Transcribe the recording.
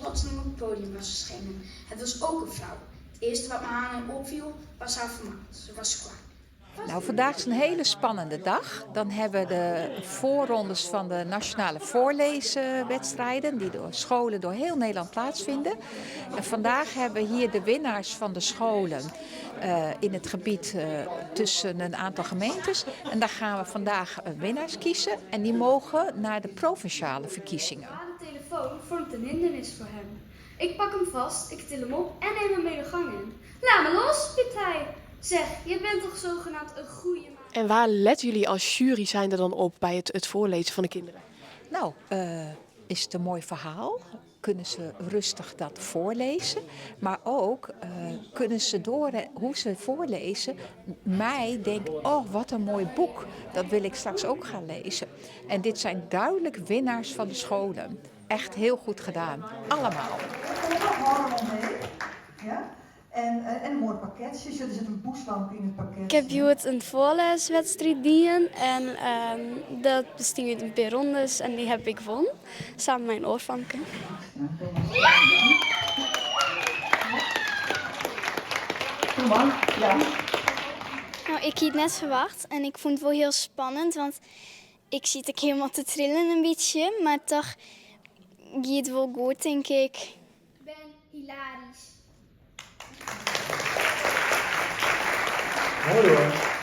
Plotseling op het podium was verschenen. Het was ook een vrouw. Het eerste wat me aan haar opviel was haar formaat. Ze was klein. Nou, vandaag is een hele spannende dag. Dan hebben we de voorrondes van de nationale voorleeswedstrijden, die door scholen door heel Nederland plaatsvinden. En vandaag hebben we hier de winnaars van de scholen in het gebied tussen een aantal gemeentes. En daar gaan we vandaag winnaars kiezen en die mogen naar de provinciale verkiezingen. De telefoon vormt een hindernis voor hem. Ik pak hem vast, ik til hem op en neem hem mee de gang in. Laat me los, piept hij. Zeg, je bent toch zogenaamd een goeie ma- En waar letten jullie als jury zijnde dan op bij het voorlezen van de kinderen? Is het een mooi verhaal? Kunnen ze rustig dat voorlezen? Maar ook kunnen ze door hoe ze voorlezen, mij denken, oh wat een mooi boek, dat wil ik straks ook gaan lezen. En dit zijn duidelijk winnaars van de scholen. Echt heel goed gedaan, allemaal. Ja? En een mooi pakketje. Er zit een poeslamp in het pakketje. Ik heb hier een voorleeswedstrijd dien en dat bestaat uit een paar rondes en die heb ik gewonnen. Samen met mijn oorvanken. Kom maar, ja. Ik had het net verwacht en ik vond het wel heel spannend, want ik zit ook helemaal te trillen een beetje, maar toch gaat het wel goed, denk ik. Ik ben hilarisch. Mooi hoor.